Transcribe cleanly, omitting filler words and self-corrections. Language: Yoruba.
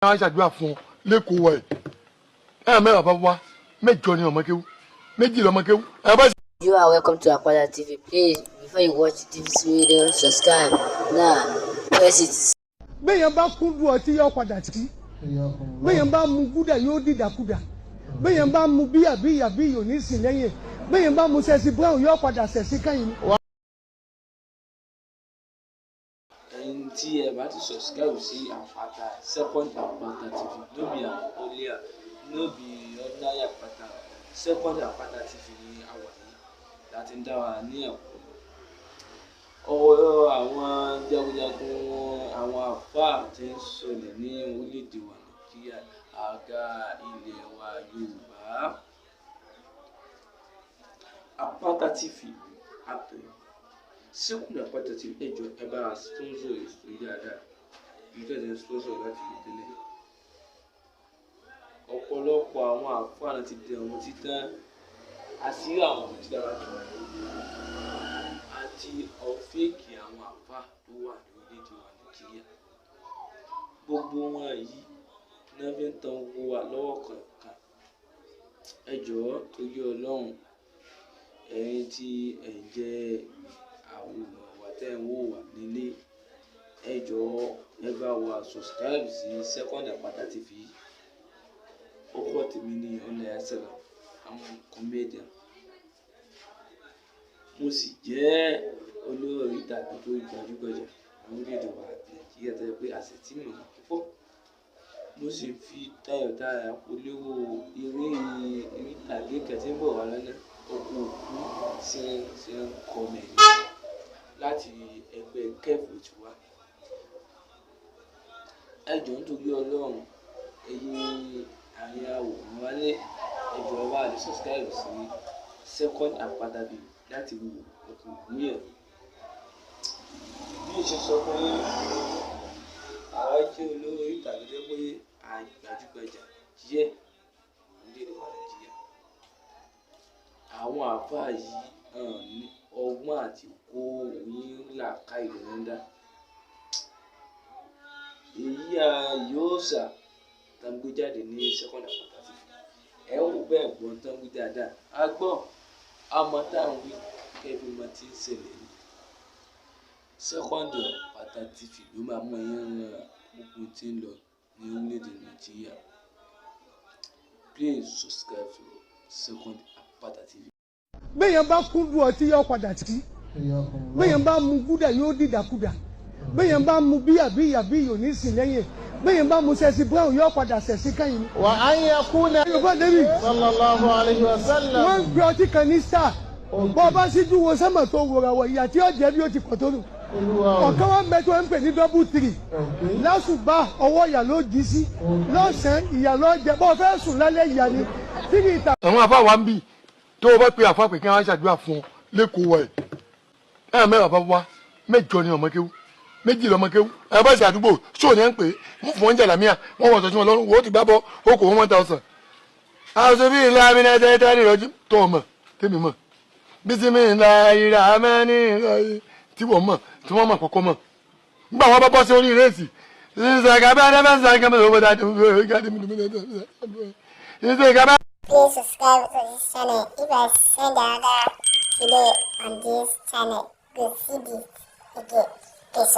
Wọ́n ṣàdúrà fún ọ lẹ́kọ̀ọ́ wọ̀ ẹ̀ ẹ̀ mẹ́wàá bá wá, mẹ́jọ ni ọmọ kéwú, méjì lọmọ kéwú ẹ bá. You are welcome to Akpada TV. Please, before you watch this video, subscribe now. Press it. Béèyàn bá kúndùn ọtí, yóò padà tí. Béèyàn bá mu gúdà, yóò dìdàkudà. Béèyàn bá mu bíyà bíyà bí yóò ní sìn lẹ́yìn. Béèyàn bá mu sẹ́sì brown, yóò padà sẹ̀sí kẹ́yìn ni. Ẹ̀yin tí ẹ bá ti subscribe sí Àpáta, Second Àpáta TV, no be Àpọ́líà, no be ordinary Àpáta, Second Àpáta TV ní àwà yìí láti ń dá wa ní ẹ̀kọ́. Ọ̀rọ̀ àwọn jagunjagun, àwọn àfáà tí ń ṣọlẹ̀ ní orílẹ̀-èdè wa Nàìjíríà, àga ilẹ̀ wa Yorùbá. Àpáta TV àpè Second Àpáta TV. Ẹ jọ̀ọ́, ẹ bá wa sponsor ètò yìí dáadáa. Ibi tí ẹ ti ń sponsor láti fi tẹ́lẹ̀. Ọ̀pọ̀lọpọ̀ àwọn àfáà náà ti di ọmọ títán, àṣírí àwọn ọmọ tí dára jù àti ọ̀fẹ́ẹ̀kì àwọn àfáà tó wà ní orílẹ̀-èdè wa Nàìjíríà. Gbogbo wọn yìí náà fi ń tan gbogbo wa lọ́wọ́ kankan. Ẹ jọ̀ọ́, torí Ọlọ́run, ẹ̀yin tí ẹ̀ ń jẹ́ àwòrán wa tẹ́ ń wò wá nílé, ẹ jọ̀ọ́, ẹ bá wa subscribe sí Second Àpáta TV. Orúkọ tèmi ní Ọláìyá Sàlám, àwọn comedian. Mo sì jẹ́ olórí ìtàgé tó gbajúgbajà ní orílẹ̀-èdè wa Nàìjíríà, tó jẹ́ pé àṣẹ tí mọ̀ púpọ̀. Mo sì ń fi tayọ̀tayọ̀ polówó eré orí ìtàgé kan tí ń bọ̀ wá lọ́nà, Oko Òkú Scene Comedy, láti ẹgbẹ́ Kef ló ti wá. Ẹ jọ̀ọ́, nítorí Ọlọ́run, ẹ̀yin àárín àwòrán wálé, ẹ jọ̀ọ́, ẹ bá lè subscribe sí Second Àpáta TV láti wo Oko Òkú yẹn. Bí mo ṣe sọ fún yín, àwa jẹ́ olórí ìtàgé tó jẹ́ pé a gbajúgbajà díẹ̀ ní orílẹ̀-èdè wa Nàìjíríà. Àwọn àfáà yìí hàn ní ọgbọ́n àti kó yín làákàyè ló ń dá. Èyí a yóò sà tán gbé jáde ní Second Àpáta TV. Ẹ wò bẹ́ẹ̀ gbọ́n tán wí dáadáa. A gbọ́, a mọ tá à ń wí kẹ́ fi mọ tí ń ṣẹlẹ̀ ní. Second Àpáta TV ló máa mú yín ràn gbogbo tí ń lọ ní orílẹ̀-èdè Nàìjíríà. Please subscribe to Second Àpáta TV. Béèyàn bá kúndùn ọtí, yóò padà tí. Béèyàn bá mu gúdà, yóò dìdàkudà. Béèyàn bá mu bíyà bíyà bí yóò ní sìn lẹ́yìn. Béèyàn bá mu sẹ́sì brown, yóò padà sẹ̀sí kẹ́yìn ni. وأن يكون Yorùbá débi. صلى الله عليه وسلم. Wọ́n ń gbé ọtí kan ní star. Bọ́ bá síjú wo sẹ́mọ̀ tó wòrà wọ̀, ìyà tí ó jẹ́ bí ó ti pọ̀ tó nù. Olúwa o. Ọ̀kan wọn bẹ tí wọ́n ń pè ní double three. Lásùbà, ọwọ́ ìyà ló jí sí. Lọ́sàn-án, ìyà ló jẹ. Bọ́ fẹ́ sùn lálẹ́, ìyà ni three ìta. Àwọn àfáà wa ń bì tó o bá pe àfáà pé kí wọ́n ṣàdúrà fún ọ lẹ́kọ̀ọ́ wọ̀ ẹ̀ ẹ̀ mẹ́wàá bá wá, mẹ́jọ ni ọmọ kéwú, méjì lọmọ kéwú. Ẹ bá ṣe àdúgbò ṣóò ní ẹ ń pè é, wọ́n fún wọn jàlámíà, wọ́n wọ̀ sọ sí wọn lọ́rùn, wọ́n ti gbá bọ́ ó kò wọ́n 1,000. Aṣọ bíi ilé amínà tẹ́tẹ́ ní ìrọ́jú tó o mọ̀ tèmi mọ̀, bísímì ńlá ìrà mẹ́ni ìrọ̀yìn tí wọ́n mọ̀, tí wọ́n mọ̀ kọ́kọ́ mọ̀. Nígbà wọn bá bọ́ sí orí réèsì ṣe. Please subscribe to this channel. If I send another video on this channel, you see this again. Please.